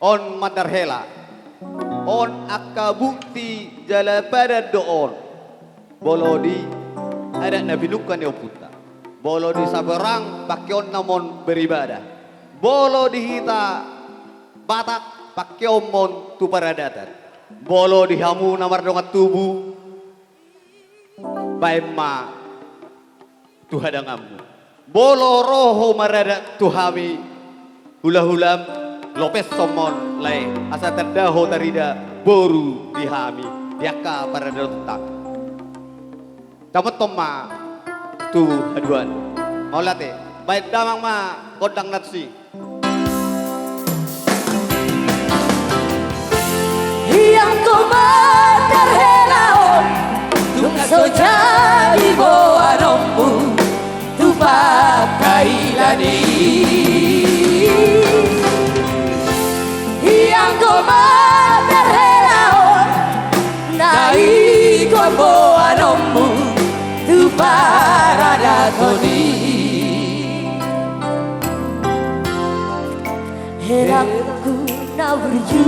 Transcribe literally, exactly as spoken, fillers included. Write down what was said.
On mandar hela. On angka bukti jala padan do on. Molo di adat na pinungka ni ompunta, molo di Saborang pangkeonna ma on beribadah. Molo di hita Batak pangkeon ma on tu paradatan. Molo di hamu na mardongan tubu, baen ma tu hadanganmu. Molo ro ho maradat tu hami hulahulam, lopeshon ma on lae, asa tanda ho tarida boru di hami di angka paradatonta. Tamothon ma tu haduan. Mauliate. Baen damang ma gondang na tusi. Hianggo mandar hela on, tung so jadi boanonmu tu pangkailan i. Hianggo mandar hela on, na ingkon boanonmu tu paradaton i. Helangku na burju